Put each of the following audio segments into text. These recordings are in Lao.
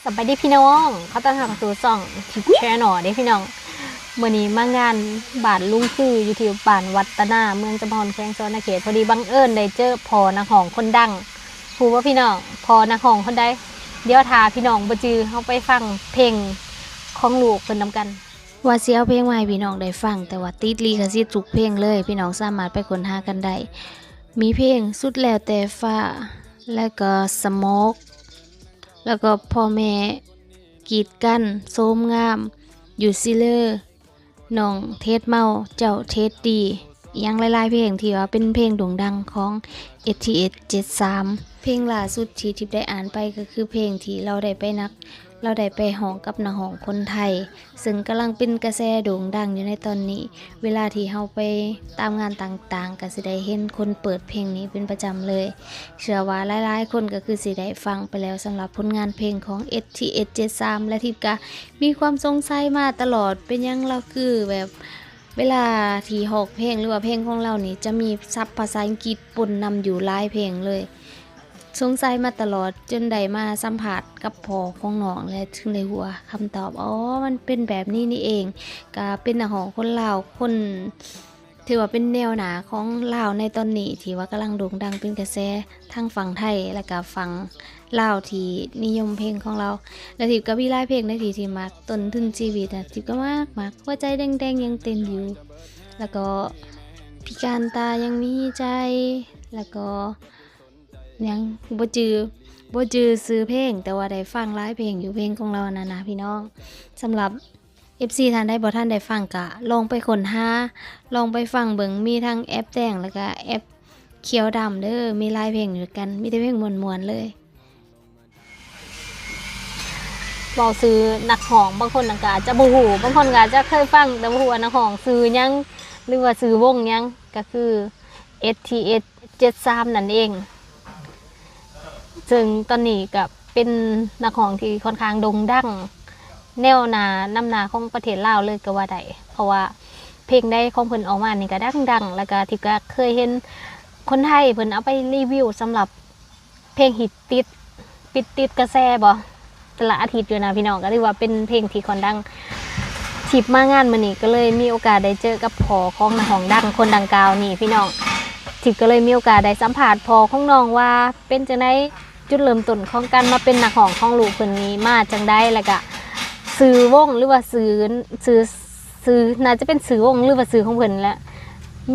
ສະບາຍດີພີ່ນ້ອງ ຂໍຕ້ອນຮັບສູ່ຊ່ອງ Tip Channel ເດ້ພີ່ນ້ອງ. ມື້ນີ້ມາງານບ້ານລຸງຄື ຢູ່ທີ່ບ້ານວັດຕະນາ ເມືອງຈຳພອນ ແຂວງສະຫວັນນະເຂດ. ພໍດີບັງເອີນໄດ້ເຈີພໍ່ນັກຮ້ອງຄົນດັງ. ຮູ້ບໍ່ພີ່ນ້ອງ ພໍ່ນັກຮ້ອງຄົນໃດ? ດຽວຖ້າພີ່ນ້ອງບໍ່ຈື່ ເຮົາໄປຟັງເພງຂອງລູກເພິ່ນນຳກັນ. ວ່າຊິເອົາເພງມາໃຫ້ພີ່ນ້ອງໄດ້ຟັງ, ແຕ່ວ່າຕິດລິຂະສິດທຸກເພງເລີຍ, ພີ່ນ້ອງສາມາດໄປຄົ້ນຫາກັນໄດ້. ມີເພງສຸດແລ້ວແຕ່ຟ້າ ແລ້ວກໍສະໂມກ ແລ້ວກໍພໍ່ແມ່ກີດກັນ ໂຊມງາມ ຢູ່ຊິເລີ ນ້ອງເທດເມົາ ເຈົ້າເທດດີ ອີ່ຫຍັງຫຼາຍໆເພງທີ່ວ່າເປັນເພງໂດ່ງດັງຂອງ ເອັດທີເອັດ ເຈັດສາມ. ເພງລ່າສຸດທີ່ທິບໄດ້ອ່ານໄປກໍຄືເພງທີ່ລາວໄດ້ໄປນັກ ລາວໄດ້ໄປຮ້ອງກັບນັກຮ້ອງຄົນໄທ ເຊິ່ງກຳລັງເປັນກະແສໂດ່ງດັງຢູ່ໃນຕອນນີ້. ເວລາທີ່ເຮົາໄປຕາມງານຕ່າງໆ ກໍຊິໄດ້ເຫັນຄົນເປີດເພງນີ້ເປັນປະຈຳເລີຍ. ເຊື່ອວ່າຫຼາຍໆຄົນກໍຄືຊິໄດ້ຟັງໄປແລ້ວ ສຳລັບຜົນງານເພງຂອງ ເອັດທີເອັດ ເຈັດສາມ ແລະ ທິບກະມີຄວາມສົງໄສມາຕະຫຼອດ ເປັນຫຍັງລາວຄືແບບ ເວລາທີ່ຮ້ອງເພງ ຫຼືວ່າເພງຂອງລາວນີ້ ຈະມີສັບພາສາອັງກິດປົນນຳຢູ່ຫຼາຍເພງເລີຍ. ສົງໄສມາຕະຫຼອດ ຈົນໄດ້ມາສຳພາດກັບພໍ່ຂອງນ້ອງ ແລະ ຈຶ່ງໄດ້ຮູ້ຄຳຕອບ. ອໍ ມັນເປັນແບບນີ້ນີ້ເອງ. ກະເປັນນັກຮ້ອງຄົນລາວ ຄົນ ຖືວ່າເປັນແນວໜ້າຂອງລາວໃນຕອນນີ້ ທີ່ວ່າກຳລັງໂດ່ງດັງເປັນກະແສທັງຝັ່ງໄທ ແລະກະຝັ່ງລາວທີ່ນິຍົມເພງຂອງລາວ. ແລະ ທິບກໍມີຫຼາຍເພງໃນທີ່ທີ່ມັກ ຕົ້ນທຶນຊີວິດນະ ທິບກໍມັກໆ ຫົວໃຈແດງໆຍັງເຕັ້ນຢູ່ ແລ້ວກໍພິການຕາຍັງມີໃຈ ແລ້ວກໍຫຍັງບໍ່ຈື່ ບໍ່ຈື່ຊື່ເພງ ແຕ່ວ່າໄດ້ຟັງຫຼາຍເພງຢູ່ ເພງຂອງລາວນັ້ນນະພີ່ນ້ອງ. ສຳລັບ ເອັຟຊີ ທ່ານໃດບໍ່ທັນໄດ້ຟັງ ກະລອງໄປຄົ້ນຫາ ລອງໄປຟັງເບິ່ງ. ມີທັງແອັບແດງ ແລ້ວກະແອັບຂຽວດຳເດີ ມີຫຼາຍເພງຢູ່ກັນ ມີແຕ່ເພງມ່ວນໆເລີຍ. ເວົ້າຊື່ນັກຮ້ອງ ບາງຄົນກໍອາດຈະບໍ່ຮູ້ ບາງຄົນກໍອາດຈະເຄີຍຟັງ ແຕ່ບໍ່ຮູ້ວ່ານັກຮ້ອງຊື່ຫຍັງ ຫຼືວ່າຊື່ວົງຫຍັງ ກໍຄື ເອັດທີເອັດ ເຈັດສາມ ນັ້ນເອງ. ເຊິ່ງຕອນນີ້ກໍເປັນນັກຮ້ອງທີ່ຂ້ອນຂ້າງໂດ່ງດັງ ແນວໜ້ານຳໜ້າຂອງປະເທດລາວເລີຍກໍວ່າໄດ້ ເພາະວ່າເພງໃດຂອງເພິ່ນອອກມານີ້ກໍດັງໆ ແລ້ວກໍທີ່ກໍເຄີຍເຫັນຄົນໄທເພິ່ນເອົາໄປຣີວິວສຳລັບເພງຮິດຕິດ ປິດຕິດກະແສບໍ ແຕ່ລະອາທິດຢູ່ນະພີ່ນ້ອງ. ກໍຖືວ່າເປັນເພງທີ່ຂ້ອນດັງ. ທິບມາງານມື້ນີ້ກໍເລີຍມີໂອກາດໄດ້ເຈີກັບພໍ່ຂອງນັກຮ້ອງດັງຄົນດັ່ງກ່າວນີ້ພີ່ນ້ອງ. ທິບກໍເລີຍມີໂອກາດໄດ້ສຳພາດພໍ່ຂອງນ້ອງວ່າເປັນຈັ່ງໃດ ຈຸດເລີ່ມຕົ້ນຂອງການມາເປັນນັກຮ້ອງຂອງລູກເພິ່ນນີ້ມາຈັ່ງໃດ ແລ້ວກະຊື່ວົງ ຫຼືວ່າຊື່ ຊື່ ຊື່ ໜ້າຈະເປັນຊື່ວົງ ຫຼືວ່າຊື່ຂອງເພິ່ນແຫຼະ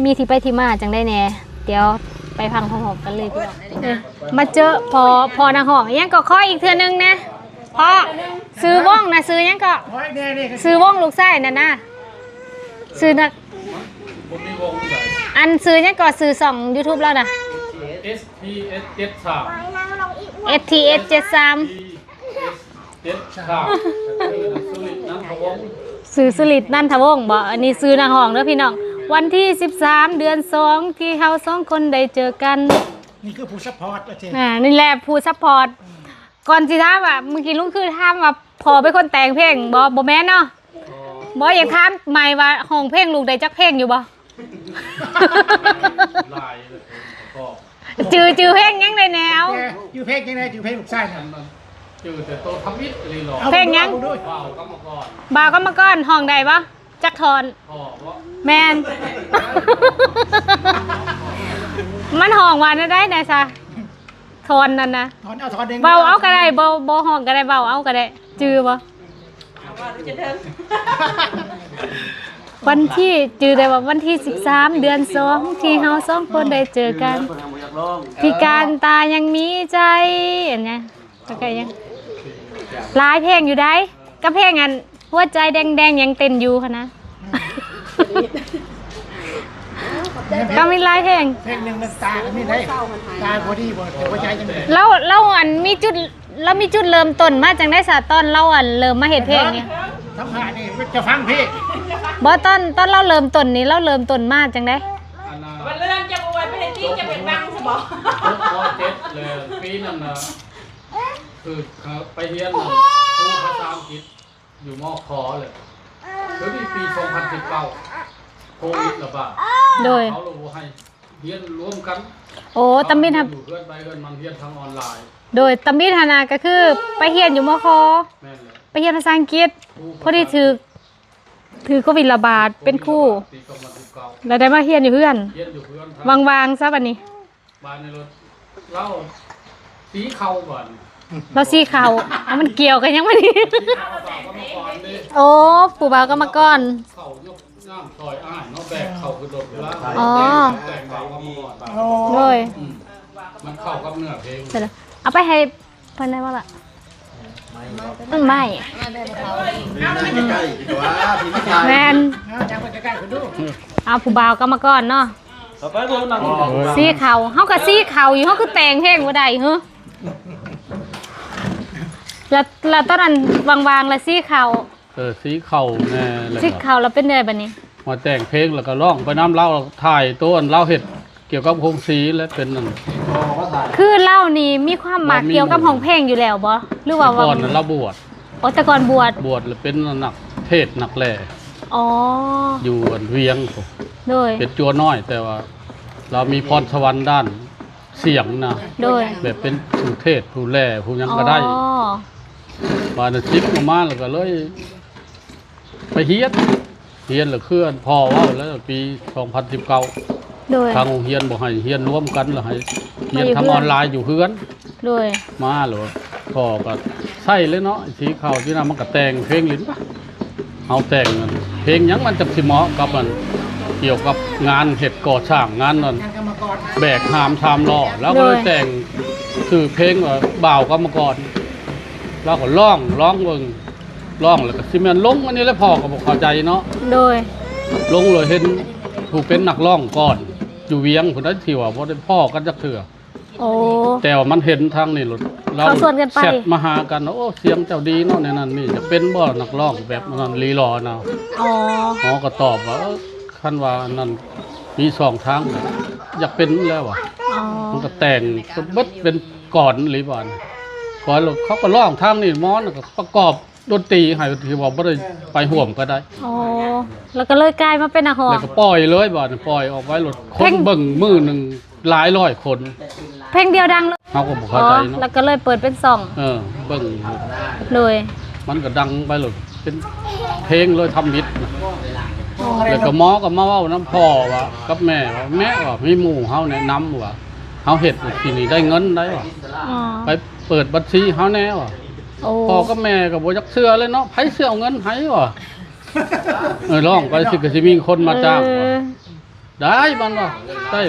ມີທີ່ໄປທີ່ມາຈັ່ງໃດແດ່. ດຽວໄປຟັງພ້ອມໆກັນເລີຍພີ່ນ້ອງ. ເອີ ມາເຈີພໍ່ ພໍ່ນັກຮ້ອງ ອີ່ຫຍັງກໍຂໍອີກເທື່ອໜຶ່ງແດ່ ພໍ່ ຊື່ວົງນະ ຊື່ຫຍັງກໍ ຊື່ວົງລູກຊາຍນັ້ນນະ ຊື່ນັກ ອັນຊື່ຫຍັງກໍ ຊື່ຊ່ອງຢູທູບລາວນະ ເອັດທີເອັດ ເຈັດສາມ ເອັດທີເອັດ ເຈັດສາມ ເຈັດສາມ ຊື່ສຸລິດ ນັນທະວົງ ຊື່ສຸລິດ ນັນທະວົງບໍ? ອັນນີ້ຊື່ນັກຮ້ອງເດີພີ່ນ້ອງ. ວັນທີສິບສາມ ເດືອນສອງ ທີ່ເຮົາສອງຄົນໄດ້ເຈີກັນ. ນີ້ຄືຜູ້ຊັບພອດ ອາ ນີ້ແຫຼະຜູ້ຊັບພອດ. ກ່ອນຊິຖາມວ່າ ມື້ກີ້ລຸງຄືຖາມວ່າ ພໍ່ເປັນຄົນແຕ່ງເພງບໍ? ບໍ່ແມ່ນເນາະ. ບໍ່ ຢາກຖາມໃໝ່ວ່າ ຮ້ອງເພງລູກໄດ້ຈັກເພງຢູ່ບໍ່? ຫຼາຍເລີຍ ພໍ່ ຈື່ ຈື່ເພງຫຍັງໄດ້ແດ່? ເອົາ ຈື່ເພງຫຍັງໄດ້? ຈື່ເພງລູກຊາຍນະ ຈື່ແຕ່ໂຕທຳອິດອີ່ຫຼີ. ເພງຫຍັງ? ບ່າວກຳມະກອນ ບ່າວກຳມະກອນ ຮ້ອງໄດ້ບໍ່? ຈັກທ່ອນ? ແມ່ນ ມັນຮ້ອງວ່າແນວໃດແດ່ຊະ? ທ່ອນນັ້ນນະ ທ່ອນ ເອົາທ່ອນໜຶ່ງ ເວົ້າເອົາກໍໄດ້ ບໍ່ ບໍ່ຮ້ອງກໍໄດ້ ເວົ້າເອົາກໍໄດ້. ຈື່ບໍ່? ເອົາວ່າດູຈະເຖິງ ວັນທີ ຈື່ໄດ້ວ່າວັນທີສິບສາມ ເດືອນສອງ ທີ່ເຮົາສອງຄົນໄດ້ເຈີກັນ ພິການຕາຍັງມີໃຈ ອັນຫຍັງ ແລ້ວກໍຫຍັງ ຫຼາຍເພງຢູ່ໃດ໋ ກັບເພງອັນ ຫົວໃຈແດງໆຍັງເຕັ້ນຢູ່ຫັ້ນນະ ກໍມີຫຼາຍເພງ. ເພງໜຶ່ງນັ້ນຕາກໍມີໄດ໋ ຕາບໍ່ດີບໍ່ ແຕ່ຫົວໃຈຍັງດີ. ລາວ ລາວອັນມີຈຸດ ລາວມີຈຸດເລີ່ມຕົ້ນມາຈັ່ງໃດຊະ? ຕອນລາວອັນເລີ່ມມາເຮັດເພງນີ້ ສຳພາດນີ້ຈະຟັງເພງ. ບໍ່ ຕອນ ຕອນລາວເລີ່ມຕົ້ນນີ້ ລາວເລີ່ມຕົ້ນມາຈັ່ງໃດ? ອັນນ່າ ວັນເລື່ອນຈະບໍ່ໄວ້ໄປເຮັດທີ່ຈະເປັນບັງຊະບໍ່? ເຈັດ ແລ້ວປີນັ້ນນະ ຄືໄປຮຽນນຳຄູພາສາອັງກິດ ຢູ່ ມຂ ເລີຍ ແລ້ວນີ້ປີສອງພັນສິບເກົ້າ ໂຄວິດລະບາດ ໂດຍ ເຂົາລະບໍ່ໃຫ້ ຮຽນລວມກັນ. ໂອ້ ຕຳມິດຫັ້ນ ຢູ່ເຮືອນໃຜເຮືອນມັນ ຮຽນທາງອອນລາຍ. ໂດຍ ຕຳມິດຫັ້ນນະ ກໍຄືໄປຮຽນຢູ່ ມຄ ແມ່ນແຫຼະ ໄປຮຽນພາສາອັງກິດ ໂອ້ ພໍດີຖືກ ຖືກໂຄວິດລະບາດ ເປັນຄູ ປີສອງພັນສິບເກົ້າ ແລ້ວໄດ້ມາຮຽນຢູ່ເຮືອນ ຮຽນຢູ່ເຮືອນ ວ່າງໆຊະບັດນີ້. ບາດນີ້ລະ ລາວສີເຂົ້າບາດນີ້ ລາວສີເຂົ້າ ເອົາ ມັນກ່ຽວກັນຫຍັງບັດນີ້? ສີເຂົ້າ ບ່າວກຳມະກອນເດ້. ໂອ້ ຜູ້ບ່າວກຳມະກອນ ເຂົ້າຍົກນ້ຳຊ່ອຍອ້າຍເນາະ ແບກເຂົ້າຂຶ້ນລົດລາວ. ອໍ ແຕ່ງບ່າວກຳມະກອນ. ໂອ້ ໂດຍ ອືມ ມັນເຂົ້າກັບເນື້ອເພງ. ເອົາໄປໃຫ້ ເພິ່ນໄດ້ບໍ່ລະ? ຕົ້ນໄມ້ ແມ່ນ ເອົາ ຜູ້ບ່າວກຳມະກອນເນາະ ສີເຂົ້າ ເຮົາກໍສີເຂົ້າຢູ່ ເຮົາຄືແຕ່ງເພງບໍ່ໄດ້ຫື? ລະ ລະຕອນນັ້ນວ່າງໆ ລະສີເຂົ້າ. ເອີ ສີເຂົ້າແນ່ ລະ ສີເຂົ້າລະເປັນແນວໃດບັດນີ້? ມາແຕ່ງເພງ ລະກະຮ້ອງໄປນຳລາວ ຖ່າຍໂຕອັນລາວເຮັດກ່ຽວກັບໂຮງສີ ແລະເປັນອັນ ຄືລາວນີ້ມີຄວາມມັກ ບໍ່ມີ ກ່ຽວກັບຮ້ອງເພງຢູ່ແລ້ວບໍ່ ຫຼືວ່າ ແຕ່ກ່ອນນັ້ນລາວບວດ. ອໍ ແຕ່ກ່ອນບວດ ບວດລະເປັນນັກເທດນັກແຫຼ. ອໍ ຢູ່ອັນວຽງພຸ້ນ. ໂດຍ ເປັນຈົວນ້ອຍ ແຕ່ວ່າລາວມີພອນສະຫວັນດ້ານ ສຽງນະ. ໂດຍ ແບບເປັນຜູ້ເທດຜູ້ແຫຼຜູ້ຫຍັງກໍໄດ້. ອໍ ບາດນັ້ນສິກອອກມາແລ້ວກໍເລີຍໄປຮຽນ ຮຽນລະຄືອັນພໍ່ເວົ້າແລ້ວ ປີສອງພັນສິບເກົ້າ. ໂດຍ ທາງໂຮງຮຽນບໍ່ໃຫ້ຮຽນລວມກັນ ລະໃຫ້ຮຽນທາງອອນລາຍຢູ່ເຮືອນ. ໂດຍ ມາແລ້ວພໍ່ກໍໃສ່ເລີຍເນາະ ສີເຂົ້າຢູ່ນະ ມັນກໍແຕ່ງເພງຫຼິ້ນປະ. ເຮົາແຕ່ງເພງຫຍັງມັນຈັກຊິເໝາະກັບອັນ ກ່ຽວກັບງານເຮັດກໍ່ສ້າງ ງານນັ້ນ ແບກຫາມສາມລໍ້. ລາວກໍເລີຍ ໂດຍ ແຕ່ງຊື່ເພງວ່າ ບ່າວກຳມະກອນ. ລາວກໍລອງ ລອງເບິ່ງ ລອງແລ້ວກໍຊິແມ່ນລົງອັນນີ້ແຫຼະ ພໍ່ກໍບໍ່ເຂົ້າໃຈເນາະ. ໂດຍ ລົງເລີຍເຫັນຜູ້ເປັນນັກຮ້ອງກ່ອນ ຢູ່ວຽງພຸ້ນໃດ ທີ່ວ່າບໍ່ໄດ້ພໍ້ກັນຈັກເທື່ອ. ໂອ້ ແຕ່ວ່າມັນເຫັນທາງນີ້ໂລດ ລາວ ເຂົາຊວນກັນໄປ ແຊັດມາຫາກັນ ໂອ້ ສຽງເຈົ້າດີເນາະ ແນວນັ້ນນີ້ ຈະເປັນບໍ່ນັກຮ້ອງແບບນັ້ນລີຫຼໍນະ? ອໍ ໝໍກໍຕອບວ່າ ເອີ ຄັນວ່າອັນນັ້ນມີຊ່ອງທາງ ຢາກເປັນແລ້ວວ່າ. ອໍ ມັນກໍແຕ່ງເບິດເປັນກອນລີບາດນີ້ ກອນ ເຂົາກໍຮ້ອງທາງນີ້ ໝໍກໍປະກອບ ດົນຕີໃຫ້ ທີ່ວ່າບໍ່ໄດ້ໄປຮ່ວມກໍໄດ້. ອໍ ແລ້ວກໍເລີຍກາຍມາເປັນນັກຮ້ອງ ແລ້ວກໍປ່ອຍເລີຍບາດນີ້ ປ່ອຍອອກໄວ້ໂລດ ຄົນເບິ່ງມື້ໜຶ່ງຫຼາຍຮ້ອຍຄົນ ເພງດຽວດັງເລີຍ ເຮົາກໍບໍ່ເຂົ້າໃຈເນາະ. ອໍ ແລ້ວກໍເລີຍເປີດເປັນຊ່ອງ ເອີ ເບິ່ງ ໂດຍ ມັນກໍດັງໄປໂລດ ເປັນເພງເລີຍທຳອິດນະ. ອໍ ແລ້ວກໍໝໍກໍມາເວົ້ານຳພໍ່ວ່າ ກັບແມ່ວ່າ ແມ່ວ່າ ມີໝູ່ເຮົາແນະນຳວ່າ ເຮົາເຮັດທີ່ນີ້ໄດ້ເງິນໄດ໋ວ່າ. ອໍ ໄປ ເປີດບັນຊີເຮົາແດ່ວ່າ. ໂອ້ ພໍ່ກັບແມ່ກໍບໍ່ຢາກເຊື່ອເລີຍເນາະ ໃຜຊິເອົາເງິນໃຫ້ວ່າ. ເອີ ຮ້ອງໄປຊິ ກໍຊິມີຄົນມາຈ້າງວ່າ. ເອີ ໄດ້ມັນວ່າ ໄດ້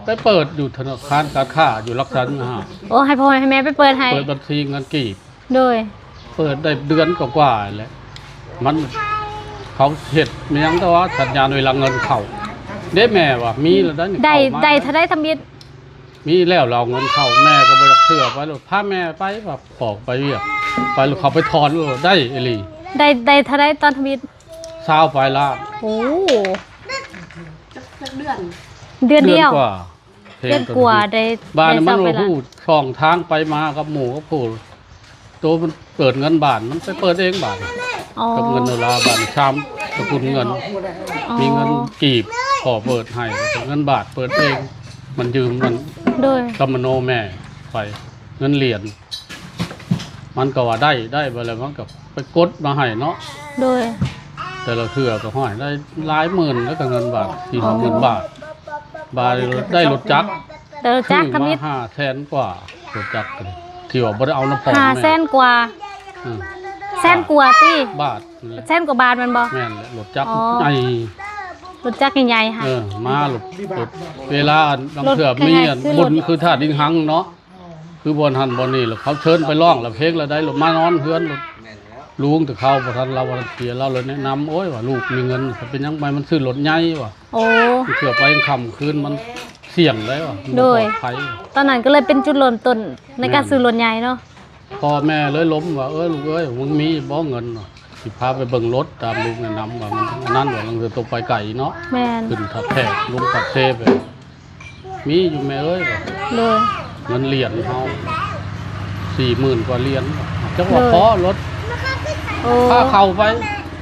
ໄປເປີດຢູ່ທະນາຄານການຄ້າຢູ່ລັກສັນນະ. ໂອ້ ໃຫ້ພໍ່ໃຫ້ແມ່ໄປເປີດໃຫ້ ເປີດບັນຊີເງິນກີບ. ໂດຍ ເປີດໄດ້ເດືອນກວ່າໆແຫຼະ ມັນ ເຂົາເຮັດມີຫຍັງ ແຕ່ວ່າສັນຍານເວລາເງິນເຂົ້າເດ້ ແມ່ວ່າມີແລ້ວໄດ໋ ໄດ້ ເຂົ້າມາ ໄດ້ເທົ່າໃດທຳອິດ? ມີແລ້ວລາວເງິນເຂົ້າ ແມ່ກໍບໍ່ຢາກເຊື່ອ ໄປໂລດ ພາແມ່ໄປວ່າ ອອກໄປວຽກ ໄປແລ້ວເຂົາໄປຖອນໂລດ ໄດ້ອີ່ຫຼີ. ໄດ້ ໄດ້ເທົ່າໃດຕອນທຳອິດ? ຊາວປາຍລ້ານ. ໂອ້ ຈັກ ຈັກເດືອນ? ເດືອນດຽວ ເດືອນກວ່າ ເພງຕົວນີ້ ເດືອນກວ່າໄດ້ ບາດນີ້ມັນ ໄດ້ຊາວປາຍລ້ານ ຮູ້ຊ່ອງທາງໄປມາກັບໝູ່ກັບຜູ້ ໂຕມັນເປີດເງິນບາດ ມັນໄປເປີດເອງບາດ. ອໍ ກັບເງິນໂດລາບາດ ຊາມສະກຸນເງິນ. ອໍ ມີເງິນກີບພໍ່ເປີດໃຫ້ ເງິນບາດເປີດເອງ ມັນຢືມມັນ. ໂດຍ ກຳມະໂນແມ່ໄປ ເງິນຫຼຽນ ມັນກໍວ່າໄດ້ ໄດ້ໄປແລ້ວ ມັນກໍໄປກົດມາໃຫ້ເນາະ. ໂດຍ ແຕ່ລະເທື່ອກໍຫ້ອຍໄດ້ຫຼາຍໝື່ນ ແລ້ວກໍເງິນບາດ ສີ່ຫ້າໝື່ນບາດ. ບາດໄດ້ລົດຈັກ ໄດ້ລົດຈັກທຳອິດ ຫ້າແສນກວ່າ ລົດຈັກ ທີ່ວ່າບໍ່ໄດ້ເອົານຳພໍ່ນຳແມ່ ຫ້າແສນກວ່າ. ອືມ ແສນກວ່າຕິ ບາດ ແສນກວ່າບາດແມ່ນບໍ່? ແມ່ນແຫຼະ ລົດຈັກ ອໍ ໃຫຍ່ ລົດຈັກໃຫຍ່ໆ ເອີ ມາລົດ ລົດ ເວລາລາງເທື່ອມີອັນບຸນຄືທາດອິງຫັງເນາະ ຄືບ່ອນຫັ້ນບ່ອນນີ້ ແລ້ວເຂົາເຊີນໄປຮ້ອງ ແລ້ວເພງລະໄດ້ລົດມານອນເຮືອນ ແມ່ນແລ້ວ ລຸງແຕ່ເຂົາບໍ່ທັນ ລາວບໍ່ທັນເສຍ ລາວເລີຍແນະນຳ ໂອ້ຍ ວ່າລູກມີເງິນ ເປັນຫຍັງໄປມັນຊື້ລົດໃຫຍ່ວ່າ. ໂອ້ ເທື່ອໄປກາງຄ່ຳຄືນມັນສ່ຽງໄດ໋ວ່າ ໂດຍ ບໍ່ປອດໄພ. ຕອນນັ້ນກໍເລີຍເປັນຈຸດເລີ່ມຕົ້ນໃນການ ແມ່ນ ຊື້ລົດໃຫຍ່ເນາະ. ພໍ່ແມ່ເລີຍລົມວ່າ ເອີ ລູກເອີຍ ມຶງມີບໍ່ເງິນ? ຊິພາໄປເບິ່ງລົດ ຕາມລູກແນະນຳວ່າ ມັນອັນນັ້ນວ່າ ລາງເທື່ອໂຕໄປໄກເນາະ. ແມ່ນ ຂຶ້ນທ່າແຂກ ລົງປາກເຊໄປ ມີຢູ່ແມ່ເອີຍວ່າ. ໂດຍ ເງິນຫຼຽນເຮົາ ສີ່ໝື່ນກວ່າຫຼຽນ ຈັກວ່າພໍລົດ. ໂອ້ ພາເຂົາໄປ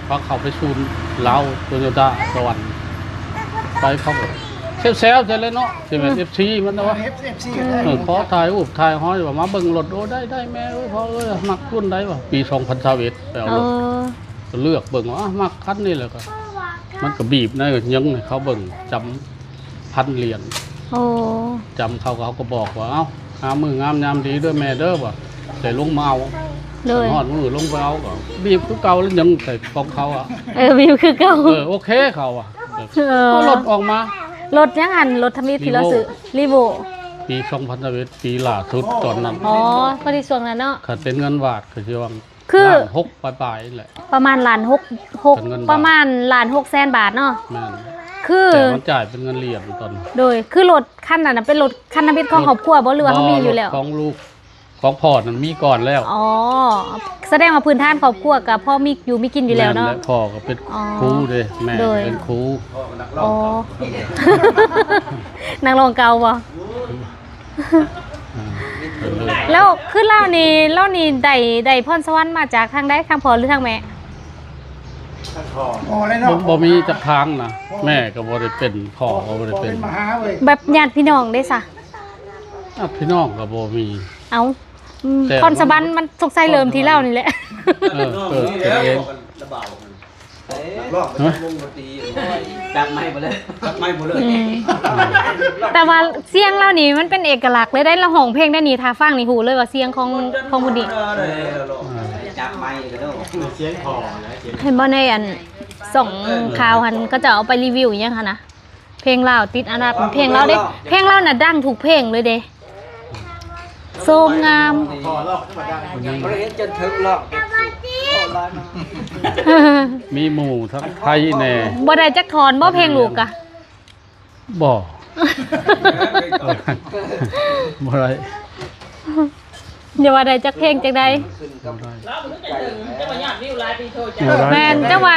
ພາເຂົາໄປສູນລາວ ໂຕໂຍຕ້າສະຫວັນ ໄປເຂົາກໍ ແຊວໆ ຊັ້ນແຫຼະເນາະ ຊິແມ່ນ ອືມ ເອັຟຊີ ມັນນະວະ ເອັຟຊີ ເອີ ຂໍຖ່າຍຮູບຖ່າຍຮອຍວ່າມາເບິ່ງລົດ ໂອ້ ໄດ້ໆ ແມ່ເອີຍ ພໍ່ເອີຍ ມັກລຸ້ນໃດວະ ປີສອງພັນຊາວເອັດ ໄປເອົາລົດ ເອີ ກໍເລືອກເບິ່ງວ່າ ອາ ມັກຄັນນີ້ແຫຼະ ກໍມັນກໍບີບໃນ ຍັງໃຫ້ເຂົາເບິ່ງ ຈຳພັນຫຼຽນ ໂອ້ ຈຳເຂົາ ເຂົາກໍບອກວ່າ ເອົ້າ ງາມມື້ງາມຍາມດີເດີແມ່ເດີ ວ່າ ແຕ່ລົງມາເອົາ ໂດຍ ຮອດມື້ລົງໄປເອົາ ກໍບີບຄືເກົ່າ ແລ້ວຍັງໃສ່ຂອງເຂົາອະ ເອີ ບີບຄືເກົ່າ ເອີ ໂອເຄເຂົາອະ ເອີ ເອົາລົດອອກມາ ລົດຫຍັງຫັ້ນ ລົດທຳອິດທີ່ລາວຊື້ ຣີໂວ້ ຣີໂວ້ ປີສອງພັນຊາວເອັດ ປີລ່າສຸດຕອນນັ້ນ ອໍ ພໍດີຊ່ວງນັ້ນເນາະ ຄັນເປັນເງິນບາດກໍຊິວ່າ ຄື ລ້ານຫົກປາຍໆ ແຫຼະ ປະມານລ້ານຫົກ ຫົກ ເປັນເງິນບາດ ປະມານລ້ານຫົກແສນບາດເນາະ ແມ່ນ ຄື ແຕ່ມັນຈ່າຍເປັນເງິນຫຼຽນຕອນ ໂດຍ ຄືລົດຄັນນັ້ນນະ ເປັນລົດຄັນທຳອິດຂອງຄອບຄົວບໍ່ ຫຼືວ່າເຮົາມີຢູ່ແລ້ວ ລົດຂອງລູກ ຂອງພໍ່ນັ້ນມີກ່ອນແລ້ວ ອໍ ສະແດງວ່າພື້ນຖານຄອບຄົວກໍພໍມີຢູ່ມີກິນຢູ່ແລ້ວເນາະ ແມ່ນແຫຼະ ພໍ່ກໍເປັນ ອໍ ຄູເດ້ ແມ່ ໂດຍ ເປັນຄູ ອໍ ນັກຮ້ອງເກົ່າບໍ່? ອ່າ ແລ້ວຄືລາວນີ້ ລາວນີ້ໄດ້ ໄດ້ພອນສະຫວັນມາຈາກທາງໃດ ທາງພໍ່ ຫຼື ທາງແມ່? ທາງພໍ່ ບໍ່ ບໍ່ມີຈັກທາງນະ ພໍ່ ແມ່ກໍບໍ່ໄດ້ເປັນ ພໍ່ກໍບໍ່ໄດ້ເປັນ ພໍ່ເປັນມະຫາເວີຍ ແບບຍາດພີ່ນ້ອງເດ້ຊະ? ຍາດພີ່ນ້ອງກໍບໍ່ມີ ເອົ້າ ອືມ ແຕ່ ພອນສະຫວັນມັນສົງໄສເລີ່ມທີ່ລາວນີ້ແຫຼະ ເອີ ເອີ ເປັນເອງ ນັກຮ້ອງໄປຈັບວົງດົນຕີ ຈັບໄມບໍ່ເລີຍ ຈັບໄມບໍ່ເລີຍ ອືມ ແຕ່ວ່າສຽງລາວນີ້ມັນເປັນເອກະລັກເລີຍເດ້ ລາວຮ້ອງເພງໄດ້ນີ້ ຖ້າຟັງນີ້ຮູ້ເລີຍວ່າສຽງຂອງ ຂອງຜູ້ນີ້ ຈັບໄມກໍໂດ ສຽງພໍ່ນະ ສຽງ ເຫັນບໍ່ ໃນອັນຊ່ອງ ເອີ ຂ່າວຫັ້ນ ເຂົາເຈົ້າເອົາໄປຣີວິວອີ່ຫຍັງຫັ້ນນະ ເພງລາວຕິດອັນດັບ ເພງລາວເດ້ ເພງລາວນະດັງທຸກເພງເລີຍເດ້ ໂຊມງາມ ບໍ່ໄດ້ເຫັນຈົນເຖິງລອກ ມີໝູ່ທັງໄທແດ່ ບໍ່ໄດ້ຈັກທ່ອນບໍ່ ເພງລູກກະ? ບໍ່ ບໍ່ໄດ້ ຢ່າວ່າໄດ້ຈັກເພງຈັກໃດ ບໍ່ໄດ້ ບໍ່ໄດ້ ແມ່ນ ຈັກວ່າ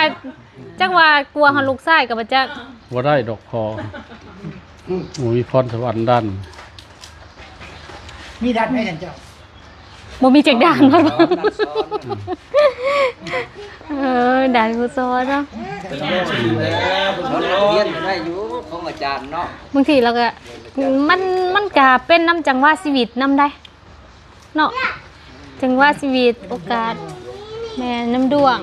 ຈັກວ່າກົວຮອດລູກຊາຍກໍບໍ່ຈັກ ບໍ່ໄດ້ດອກພໍ່ ບໍ່ມີພອນສະຫວັນດ້ານ ມີດ້ານໃດຫັ້ນເຈົ້າ? ບໍ່ມີຈັກດ້ານ ເອີ ດ້ານຜູ້ສອນເນາະ ຮຽນໄດ້ຢູ່ຂອງອາຈານເນາະ ບາງທີລາວກໍ ມັນ ມັນກະເປັນນຳຈັງຫວະຊີວິດນຳໃດ ເນາະ ຈັ່ງວ່າຊີວິດໂອກາດ ແມ່ນນຳດວງ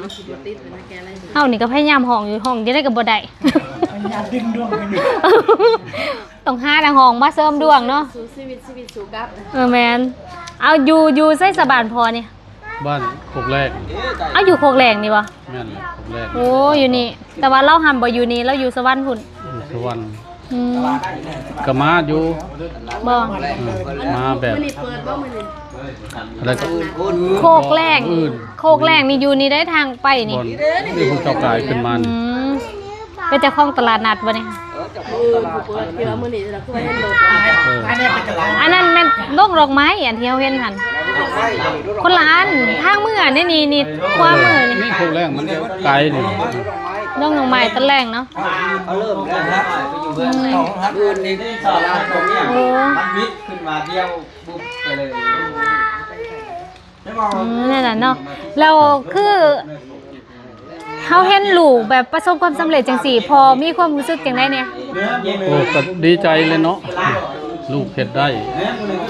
ເຮົານີ້ກໍພະຍາຍາມຮ້ອງຢູ່ ຮ້ອງຈັ່ງໃດກໍບໍ່ໄດ້ ພະຍາຍາມດຶງດວງຂຶ້ນ ຕ້ອງຫານັກຮ້ອງມາເສີມດວງເນາະ ສູ້ຊີວິດ ຊີວິດສູ້ກັບ ເອີ ແມ່ນ ເອົາ ຢູ່ ຢູ່ໃສສະ ບ້ານພໍ່ນີ້? ບ້ານໂຄກແລງ ເອົາ ຢູ່ໂຄກແລງນີ້ບໍ່? ແມ່ນແຫຼະ ໂຄກແລງ ໂອ້ ຢູ່ນີ້ ແຕ່ວ່າລາວຫັ້ນບໍ່ຢູ່ນີ້ ລາວຢູ່ສະຫວັນພຸ້ນ ຢູ່ສະຫວັນ ອືມ ກໍມາຢູ່ ບໍ່ ເອີ ມາແບບ ມື້ນີ້ເປີດບໍ່ມື້ນີ້? ອະໄລກໍ ໂຄກແລງ ມື້ອື່ນ ໂຄກແລງນີ້ຢູ່ນີ້ໄດ໋ ທາງໄປນີ້ ບໍ່ ນີ້ຜູ້ເຈົ້າກາຍຂຶ້ນມາ ອືມ ເປັນເຈົ້າຂອງຕະຫຼາດນັດບໍ່ນີ້? ມື້ອື່ນຜູ້ເປີດ ທີ່ວ່າມື້ນີ້ລະຄືວ່າເຫັນລົດ ເອີ ອັນນັ້ນແມ່ນດົງດອກໄມ້ ອັນທີ່ເຮົາເຫັນຫັ້ນ ຄົນລະອັນ ທາງເມືອນີ້ ນີ້ ນີ້ ຂວາມືນີ້ ນີ້ໂຄກແລງມັນໄກນີ້ ດົງດອກໄມ້ຕະແລງເນາະ ອືມ ມື້ອື່ນນີ້ຕະຫຼາດ ໂອ້ ມັນບິດຂຶ້ນມາດຽວ ບຸບໄປເລີຍ ອືມ ນັ້ນແຫຼະເນາະ ແລ້ວຄືເຮົາເຫັນລູກແບບປະສົບຄວາມສຳເລັດຈັ່ງຊີ້ ພໍ່ມີຄວາມຮູ້ສຶກຈັ່ງໃດແດ່? ໂອ້ ກໍດີໃຈແຫຼະເນາະ ລູກເຮັດໄດ້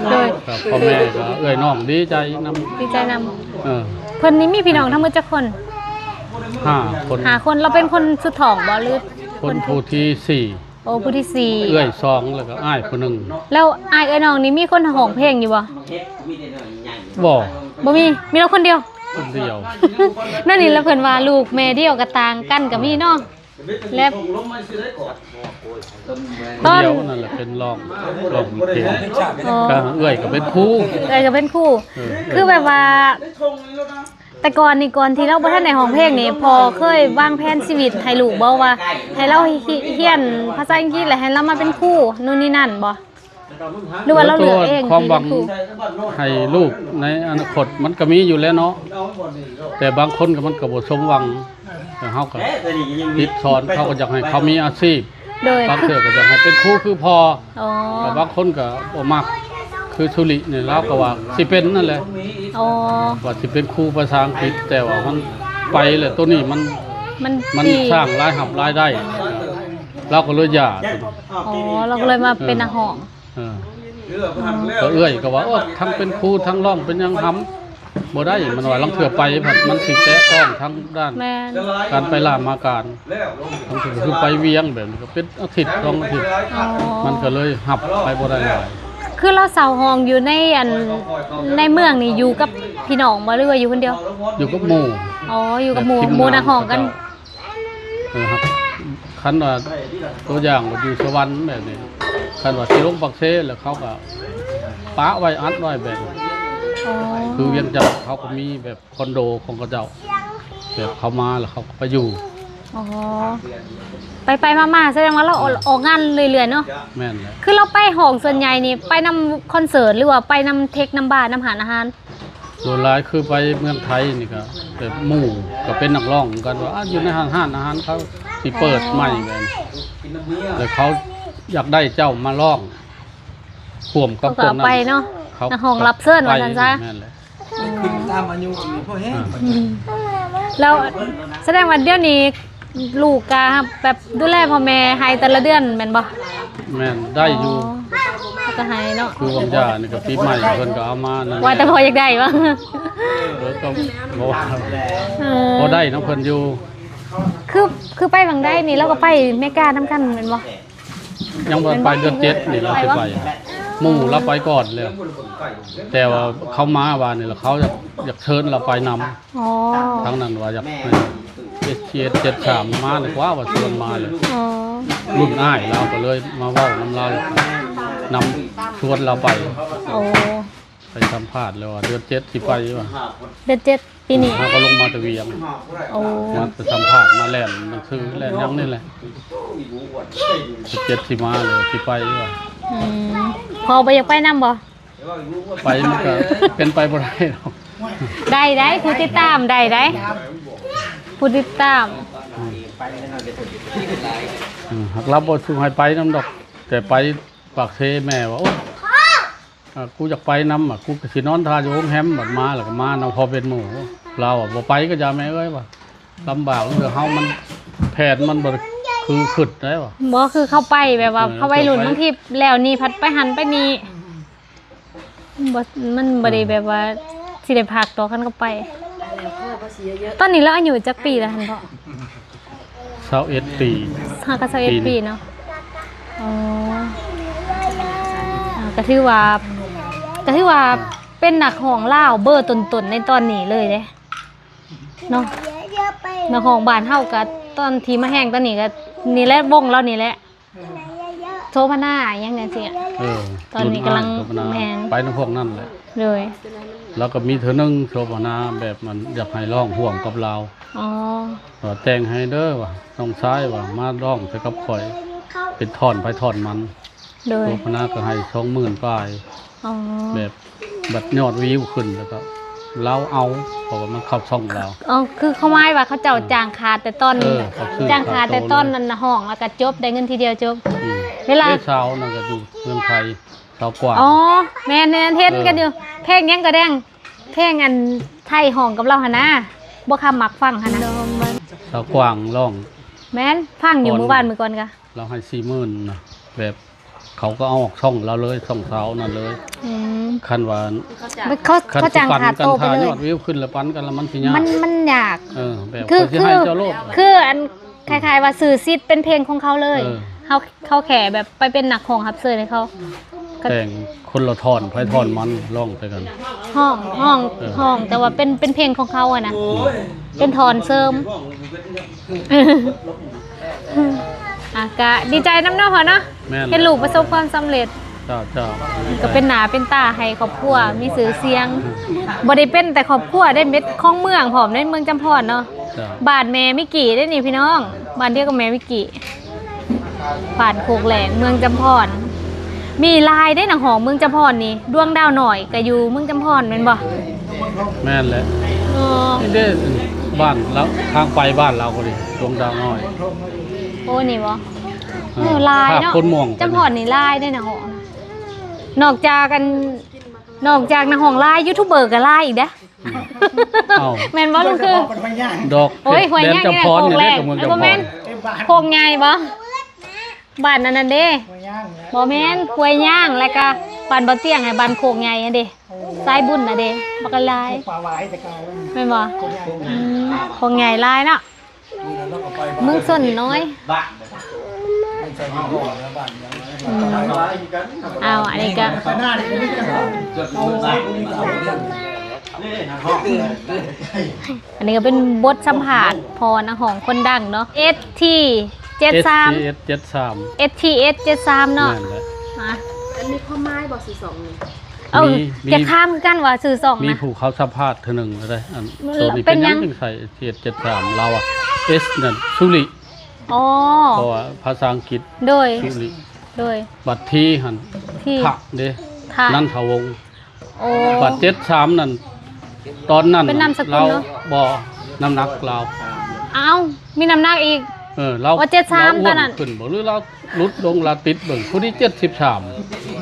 ໂດຍ ກໍພໍ່ແມ່ກໍເອື້ອຍນ້ອງດີໃຈນຳ ດີໃຈນຳ ເອີ ເພິ່ນນີ້ມີພີ່ນ້ອງທັງໝົດຈັກຄົນ? ຫ້າຄົນ ຫ້າຄົນ ລາວເປັນຄົນສຸດທ້ອງບໍ່ ຫຼື ຄົນ ຄົນຜູ້ທີສີ່ ໂອ້ ຜູ້ທີສີ່ ເອື້ອຍສອງ ແລ້ວກໍອ້າຍຜູ້ໜຶ່ງ ແລ້ວອ້າຍເອື້ອຍນ້ອງນີ້ມີຄົນຮ້ອງເພງຢູ່ບໍ່? ບໍ່ ບໍ່ມີ ມີລາວຄົນດຽວ ຄົນດຽວ ນັ້ນນີ້ລະເພິ່ນວ່າລູກແມ່ດຽວກໍຕ່າງກັນກໍມີເນາະ ແລະ ຕອນດຽວນັ້ນແຫຼະເປັນຮ້ອງ ຮ້ອງເພງ ອໍ ກໍເອື້ອຍກໍເປັນຄູ ເອື້ອຍກໍເປັນຄູ ເອີ ຄືແບບວ່າ ແຕ່ກ່ອນນີ້ ກ່ອນທີ່ລາວບໍ່ທັນໄດ້ຮ້ອງເພງນີ້ ພໍ່ເຄີຍວາງແຜນຊີວິດໃຫ້ລູກບໍ່ວ່າ ໃຫ້ລາວ ຮ- ຮ- ຮຽນພາສາອັງກິດ ແລ້ວໃຫ້ລາວມາເປັນຄູ ໂນ່ນນີ້ນັ້ນບໍ່? ຫຼືວ່າລາວເລືອກເອງ ຄວາມຫວັງໃຫ້ລູກໃນອະນາຄົດມັນກໍມີຢູ່ແລ້ວເນາະ ແຕ່ບາງຄົນກໍມັນກໍບໍ່ສົມຫວັງ ແຕ່ເຮົາກໍຕິດສອນ ເຂົາກໍຢາກໃຫ້ເຂົາມີອາຊີບ ໂດຍ ບາງເທື່ອກໍຢາກໃຫ້ເປັນຄູຄືພໍ່ ອໍ ແຕ່ບາງຄົນກໍບໍ່ມັກ ຄືສຸລິນີ້ລາວກໍວ່າຊິເປັນນັ້ນແຫຼະ ອໍ ວ່າຊິເປັນຄູພາສາອັງກິດ ແຕ່ວ່າມັນໄປແລ້ວ ໂຕນີ້ມັນ ມັນ ມັນ ຊິ ສ້າງລາຍຮັບລາຍໄດ້ ລາວກໍເລີຍຢ່າ. ອໍ ລາວກໍເລີຍມາເປັນນັກຮ້ອງ. ເອີ ກໍເອື້ອຍກໍວ່າ ໂອ້ ທັງເປັນຄູທັງຮ້ອງເປັນຫຍັງຫຳບໍ່ໄດ້ ມັນວ່າ ລາງເທື່ອໄປພັດມັນຊິແຕະຕ້ອງທາງດ້ານ ແມ່ນ ການໄປລາມາການ ລາງເທື່ອຄືໄປວຽງແບບນີ້ກໍເປັນອາທິດສອງອາທິດ ອໍ ມັນກໍເລີຍຮັບໄປບໍ່ໄດ້ຫຼາຍ. ຄືລາວເຊົ່າຫ້ອງຢູ່ໃນອັນ ໃນເມືອງນີ້ ຢູ່ກັບພີ່ນ້ອງບໍ່ ຫຼືວ່າຢູ່ຄົນດຽວ? ຢູ່ກັບໝູ່. ອໍ ຢູ່ກັບໝູ່ ແບບ ໝູ່ນັກຮ້ອງກັນ. ເອີ ຄັນວ່າຕົວຢ່າງວ່າຢູ່ສະຫວັນແບບນີ້ ຄັນວ່າຊິລົງປາກເຊແລ້ວເຂົາກໍປະໄວ້ອັດໄວ້ແບບ ອໍ ຄືວຽງຈັນເຂົາກໍມີແບບຄອນໂດຂອງເຂົາເຈົ້າ ແບບເຂົາມາແລ້ວເຂົາກໍໄປຢູ່. ອໍ ໄປໆມາໆ ສະແດງວ່າລາວ ອອກ ອອກງານເລື້ອຍໆເນາະ. ແມ່ນແຫຼະ. ຄືລາວໄປຮ້ອງສ່ວນໃຫຍ່ນີ້ໄປນຳຄອນເສີດ ຫຼືວ່າໄປນຳເທັກນຳບານຳຮ້ານອາຫານ? ສ່ວນຫຼາຍຄືໄປເມືອງໄທນີ້ກໍແບບໝູ່ກໍເປັນນັກຮ້ອງຄືກັນ ວ່າ ອາ ຢູ່ໃນຮ້ານ ຮ້ານອາຫານເຂົາຊິເປີດໃໝ່ແບບ ແລ້ວເຂົາຢາກໄດ້ເຈົ້າມາຮ້ອງຮ່ວມກັບພວກນັ້ນ ເຂົາກໍເອົາໄປເນາະ ເຂົາ ນັກຮ້ອງຮັບເຊີນວ່າຊັ້ນຊະ. ແມ່ນແຫຼະ. ອືມ ຂຶ້ນຕາມອາຍຸນີ້ພໍແຮງ. ອືມ ແລ້ວສະແດງວ່າດຽວນີ້ ລູກກະແບບດູແລພໍ່ແມ່ໃຫ້ແຕ່ລະເດືອນແມ່ນບໍ່? ແມ່ນ ໄດ້ຢູ່. ອໍ ເຂົາກະໃຫ້ເນາະ. ຄືຫວ່າງຢານີ້ກະປີໃໝ່ເພິ່ນກະເອົາມານັ້ນ ວ່າແຕ່ພໍ່ຢາກໄດ້ບໍ່? ເອີ ກໍບໍ່ວ່າ ເອີ ພໍໄດ້ນຳເພິ່ນຢູ່. ຄື ຄືໄປຫວ່າງໃດນີ້ ລາວກໍໄປເມການຳກັນແມ່ນບໍ່? ຍັງບໍ່ໄປ. ເດືອນເຈັດນີ້ລາວຊິໄປ. ໝູ່ລາວໄປກ່ອນແລ້ວ ແຕ່ວ່າເຂົາມາວ່ານີ້ລະ ເຂົາຢາກ ຢາກເຊີນລາວໄປນຳ. ອໍ ທາງນັ້ນວ່າຢາກໃຫ້ ເອັສ ເຈັດ ເຈັດສາມ ມາດີກວ່າ ວ່າຊວນມາເລີຍ. ອໍ ລຸ້ນອ້າຍລາວກໍເລີຍມາເວົ້ານຳລາວ ນຳຊວນລາວໄປ. ໂອ້ ໄປສຳພາດແລ້ວວ່າເດືອນເຈັດຊິໄປວ່າ. ເດືອນເຈັດປີນີ້ ເຮົາກໍລົງມາແຕ່ວຽງ. ໂອ້ ມາໄປສຳພາດ ມາແລ່ນໜັງສື ແລ່ນຫຍັງນີ້ແຫຼະ. ເດືອນເຈັດຊິມາເລີຍ ຊິໄປວ່າ. ອືມ ພໍ່ບໍ່ຢາກໄປນຳບໍ່? ໄປມັນກໍເປັນໄປບໍ່ໄດ້ດອກ. ໄດ້ໄດ໋ ຜູ້ຕິດຕາມໄດ້ໄດ໋ ຜູ້ຕິດຕາມ. ອືມ ອືມ ຫາກລາວບໍ່ສູ່ໃຫ້ໄປນຳດອກ ແຕ່ໄປປາກເຊແມ່ວ່າ ໂອ້ຍ ອ່າ ກູຢາກໄປນຳ ອ່າ ກູກໍຊິນອນຖ້າຢູ່ໂຮງແຮມ ບັດມາແລ້ວກໍມານຳ ພໍເປັນໝູ່. ລາວວ່າ ບໍ່ໄປກໍຢ່າແມ່ເອີຍວ່າ ລຳບາກ ເລື່ອງເຮົາມັນ ແຜນມັນບໍ່ຄືຄິດໄດ້ວ່າ. ບໍ່ຄືເຂົາໄປແບບວ່າ ເອີ ເຂົາໄວລຸ້ນ ບາງທີແລ້ວນີ້ພັດໄປຫັ້ນໄປນີ້ ບໍ່ ມັນບໍ່ໄດ້ແບບວ່າ ອືມ ຊິໄດ້ພັກດອກ ຄັນເຂົາໄປ. ຕອນນີ້ລາວອາຍຸຈັກປີແລ້ວຫັ້ນພໍ່? ຊາວເອັດປີ. ຫາກະຊາວເອັດປີເນາະ. ອໍ ອ່າ ກະຖືວ່າ ກະຖືວ່າເປັນນັກຮ້ອງລາວເບີຕົ້ນໆໃນຕອນນີ້ເລີຍເດ້ເນາະ. ນັກຮ້ອງບ້ານເຮົາກະ ຕອນທີ່ມາແຮງຕອນນີ້ກະ ນີ້ແຫຼະ ວົງລາວນີ້ແຫຼະ ໂສພະນາຫຍັງຈັ່ງຊີ້. ເອີ ຕອນນີ້ກຳລັງ ລຸ້ນອ້າຍໂສພະນາ ແມ່ນ ໄປນຳພວກນັ້ນແຫຼະ. ໂດຍ ລາວກໍມີເທື່ອໜຶ່ງ ໂສພະນາ ແບບມັນຢາກໃຫ້ຮ້ອງຮ່ວມກັບລາວ. ອໍ ວ່າແຕ່ງໃຫ້ເດີວ່າ ນ້ອງຊາຍວ່າ ມາຮ້ອງໃສ່ກັບຂ້ອຍ ເປັນທ່ອນໃຜທ່ອນມັນ. ໂດຍ ໂສພະນາກໍໃຫ້ສອງໝື່ນປາຍ. ອໍ ແບບບັດຍອດວິວຂຶ້ນ ແລ້ວກໍລາວເອົາ ເພາະວ່າມັນເຂົ້າຊ່ອງລາວ. ອໍ ຄືຄວາມໝາຍວ່າເຂົາເຈົ້າ ເອີ ຈ້າງຂາດແຕ່ຕອນ ເອີ ກໍຄື ຈ້າງຂາດແຕ່ຕອນນັ້ນນະ ຮ້ອງແລ້ວກໍຈົບ ໄດ້ເງິນທີດຽວຈົບ. ອືມ ເວລາ ເອີ ສາວນັ້ນກໍຢູ່ເມືອງໄທ ສາວກວາງ. ອໍ ແມ່ນໆ ເຫັນກັນຢູ່. ເອີ ເພງຫຍັງກໍແດງ ເພງອັນໄທຮ້ອງກັບລາວຫັ້ນນະ ບໍ່ຄຳມັກຟັງຫັ້ນນະ. ສາວກວາງຮ້ອງ. ແມ່ນ ຟັງຢູ່ມື້ວານມື້ກ່ອນກະ ລາວໃຫ້ສີ່ໝື່ນນະ ແບບ ເຂົາກໍເອົາອອກຊ່ອງລາວເລີຍ ຊ່ອງສາວນັ້ນເລີຍ. ອືມ ຄັນວ່າ ເຂົາ ຄັນ ເຂົາຈ້າງຄ່າໂຕໄປເລີຍ ຍອດວິວຂຶ້ນແລ້ວປັນກັນລະ ມັນຊິຍາກ ມັນ ມັນຍາກ. ເອີ ແບບ ຄື ເຂົາຊິໃຫ້ເຈົ້າໂລດ ຄືອັນ ອືມ ຄ້າຍໆວ່າຊື່ສິດເປັນເພງຂອງເຂົາເລີຍ. ເອີ ເຮົາ ເຂົາແຄ່ແບບໄປເປັນນັກຮ້ອງຮັບເຊີນໃຫ້ເຂົາ ແຕ່ງຄົນລະທ່ອນ ໃຜທ່ອນມັນ ຮ້ອງໃສ່ກັນ. ຮ້ອງ ຮ້ອງ ເອີ ຮ້ອງ ແຕ່ວ່າເປັນ ເປັນເພງຂອງເຂົາຫັ້ນນະ. ອືມ ເປັນທ່ອນເສີມ. ອ່ະ ກະດີໃຈນຳເນາະພໍ່ເນາະ. ແມ່ນ ເຫັນລູກປະສົບຄວາມສຳເລັດ. ເຈົ້າ ເຈົ້າ ກໍເປັນໜ້າເປັນຕາໃຫ້ຄອບຄົວມີຊື່ສຽງ. ບໍ່ໄດ້ເປັນແຕ່ຄອບຄົວເດ້ ເປັນຂອງເມືອງພ້ອມເດ້ ເມືອງຈຳພອນເນາະ. ເຈົ້າ ບ້ານແມ່ມິກກີ້ເດ້ນີ້ພີ່ນ້ອງ ບ້ານດຽວກັບແມ່ມິກກີ້ ບ້ານໂຄກແຫຼງ ເມືອງຈຳພອນ. ມີຫຼາຍເດ້ ນັກຮ້ອງເມືອງຈຳພອນນີ້ ດວງດາວນ້ອຍກໍຢູ່ເມືອງຈຳພອນແມ່ນບໍ່? ແມ່ນແຫຼະ. ອໍ ນີ້ເດ້ ບ້ານລາວ ທາງໄປບ້ານລາວກໍດີ ດວງດາວນ້ອຍ. ໂອ້ ນີ້ບໍ່? ເອີ ເອີ ຫຼາຍເນາະ ໂພນມ່ວງ ຈຳພອນນີ້ຫຼາຍເດ້ ນັກຮ້ອງ. ນອກຈາກອັນ ນອກຈາກນັກຮ້ອງຫຼາຍ ຢູທູບເບີກໍຫຼາຍອີກເດ້. ອືມ ເອົ້າ ແມ່ນບໍ່ລຸງຄື? ດອກ ໂອ້ຍ ຫ້ວຍຍາງ ແດນຈຳພອນນີ້ເດ້ ໂຄກແຫຼງ ກໍເມືອງຈຳພອນ. ເອີ ບໍ່ແມ່ນ ໂຄກໃຫຍ່ບໍ່? ບ້ານອັນນັ້ນເດ້ ຫ້ວຍຍາງແຫຼະ ບໍ່ແມ່ນ ຫ້ວຍຍາງ ແລ້ວກະບ້ານບໍ່ຕຽງ ໃນບ້ານໂຄກໃຫຍ່ຫັ້ນເດ້ ໂອ້ ສາຍບຸນນະເດ້ ບັກຫຼາຍ ພວກປ່າຫວາຍແຕ່ເກົ່າ ແມ່ນບໍ່? ໂຄກໃຫຍ່ ອືມ ໂຄກໃຫຍ່ຫຼາຍເນາະ ເມືອງຊົນນ້ອຍ ບ້ານ ອືມ ອ້າວ ອັນນີ້ກະ ອັນນີ້ກໍເປັນບົດສຳພາດພໍ່ນັກຮ້ອງຄົນດັງເນາະ ເອສທີ ເຈັດສາມ ເອສທີ ເຈັດສາມ ເອສທີ ເຈັດສາມ ເນາະ ແມ່ນແຫຼະ ອ່ະ ມັນມີຄວາມໝາຍບໍ່ຊື່ຊ່ອງນີ້? ເອີ ມີ ຢາກຖາມຄືກັນວ່າຊື່ຊ່ອງນະ ມີຜູ້ເຂົາສຳພາດເທື່ອໜຶ່ງແລ້ວເດ້ ອັນ ໂຕນີ້ເປັນຫຍັງ ເປັນຫຍັງຈຶ່ງໃສ່ ເຈັດສາມ ລາວວ່າ ເອສ ນັ້ນ ສຸລິ ອໍ ເພາະວ່າພາສາອັງກິດ ໂດຍ ສຸລິ ໂດຍ ບັດທີຫັ້ນ ທີ ທະເດ້ ທະ ນັນທະວົງ ໂອ້ ບັດເຈັດສາມນັ້ນ ຕອນນັ້ນ ເປັນນາມສະກຸນເນາະ ລາວ ບໍ່ ນ້ຳໜັກລາວ ອ້າວ ມີນ້ຳໜັກອີກ ເອີ ລາວ ວ່າເຈັດສາມ ລາວອ້ວນ ຕອນນັ້ນ ຂຶ້ນບໍ່ ຫຼືລາວຫຼຸດລົງ ລາວຕິດເບິ່ງ ຜູ້ນີ້ເຈັດສິບສາມ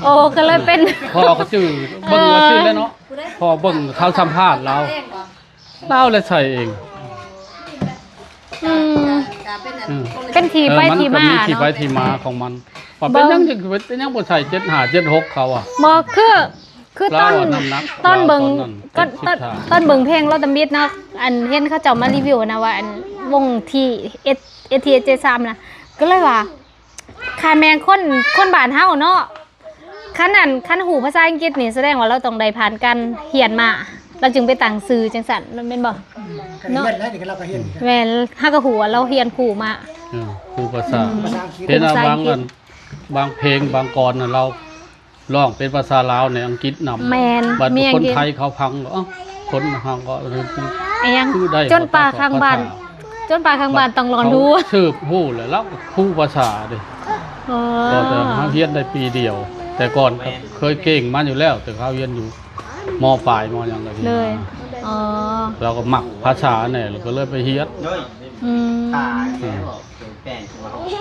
ໂອ້ ກໍເລີຍເປັນ ພໍ່ກໍຈື່ເບິ່ງວ່າ ເອີ ຊື່ແຫຼະເນາະ ພໍ່ເບິ່ງເຂົາສຳພາດລາວ ລາວແຫຼະໃສ່ເອງ ອືມ ເປັນທີ່ໄປທີ່ມາເນາະ ເອີ ມັນກໍມີທີ່ໄປທີ່ມາຂອງມັນ ວ່າເປັນຫຍັງ ເປັນຫຍັງບໍ່ໃສ່ເຈັດຫ້າ ເຈັດຫົກເຂົາອະ ບໍ່ ຄື ຄືຕອນ ຕອນເບິ່ງ ຕອນເບິ່ງເພງລາວຕຳອິດເນາະ ອັນເຫັນເຂົາເຈົ້າມາຣີວິວນະວ່າ ອັນວົງທີ ເອສທີ ເຈັດສາມ ນະ ກໍເລີຍວ່າ ຄັນແມ່ນຄົນ ຄົນບ້ານເຮົາເນາະ ຄັນອັນ ຄັນຮູ້ພາສາອັງກິດນີ້ ສະແດງວ່າລາວຕ້ອງໄດ້ຜ່ານການຮຽນມາ ລາວຈຶ່ງໄປຕັ້ງຊື່ຈັ່ງຊັ້ນ ແມ່ນບໍ່? ອືມ ເນາະ ກໍຮຽນແລ້ວນີ້ ກໍລາວກໍຮຽນ ແມ່ນ ເຮົາກໍຮູ້ວ່າລາວຮຽນຮູ້ມາ ເອີ ຮູ້ພາສາ ອືມ ເຫັນວ່າບາງອັນ ບາງເພງບາງກອນນະ ລາວຮ້ອງເປັນພາສາລາວໃນອັງກິດນຳ ແມ່ນ ບັດຄົນໄທເຂົາຟັງ ເອົ້າ ຄົນເຮົາກໍ ອີ່ຫຍັງ ຈົນປ່າຂ້າງບ້ານ ຈົນປ່າຂ້າງບ້ານຕ້ອງລໍດູ ເຂົາສືບຮູ້ແລ້ວ ລາວກໍຮູ້ພາສາເດ້ ອໍ ກໍແຕ່ເຮົາຮຽນໄດ້ປີດຽວ ແຕ່ກ່ອນກໍເຄີຍເກັ່ງມາຢູ່ແລ້ວ ແຕ່ເຮົາຮຽນຢູ່ ມ.ປາຍ ມ.ຫຍັງກໍດີ ເລີຍ ອໍ ລາວກໍມັກພາສາແດ່ ລາວກໍເລີຍໄປຮຽນ ອື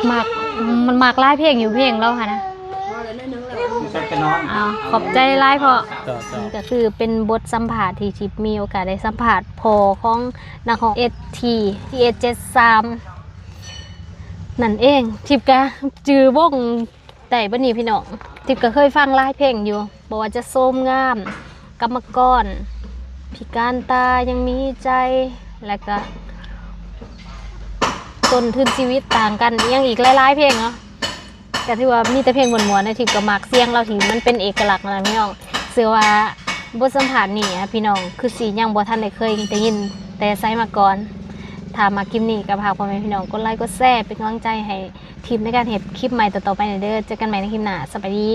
ມ ມັກ ມັນມັກຫຼາຍເພງຢູ່ ເພງລາວຫັ້ນນະ ເອົາ ຂອບໃຈຫຼາຍພໍ່ ເຈົ້າ ເຈົ້າ ນີ້ກໍຄືເປັນບົດສຳພາດທີ່ທິບມີໂອກາດໄດ້ສຳພາດພໍ່ຂອງນັກຮ້ອງ ເອສທີ ເຈັດສາມ ນັ້ນເອງ ທິບກະຈື່ວົງ ໄດ້ບັດນີ້ພີ່ນ້ອງ ທິບກໍເຄີຍຟັງຫຼາຍເພງຢູ່ ບໍ່ວ່າຈະໂສມງາມ ກຳມະກອນ ພິການຕາຍັງມີໃຈ ແລ້ວກະຕົ້ນທຶນຊີວິດຕ່າງກັນ ອີ່ຫຍັງອີກຫຼາຍໆເພງເນາະ ກະຖືວ່າມີແຕ່ເພງມ່ວນໆ ແລະ ທິບກໍມັກສຽງລາວທີ່ມັນເປັນເອກະລັກຫັ້ນນະພີ່ນ້ອງ ເຊື່ອວ່າບົດສຳພາດນີ້ນະພີ່ນ້ອງ ຄືຊິຍັງບໍ່ທັນໄດ້ເຄີຍໄດ້ຍິນແຕ່ໃສມາກ່ອນ ຖ້າມັກຄລິບນີ້ກໍຝາກພໍ່ແມ່ພີ່ນ້ອງກົດໄລກົດແຊ ເປັນກຳລັງໃຈໃຫ້ ທິບໃນການເຮັດຄລິບໃໝ່ຕໍ່ໆໄປເດີ ເຈີກັນໃໝ່ໃນຄລິບໜ້າ ສະບາຍດີ.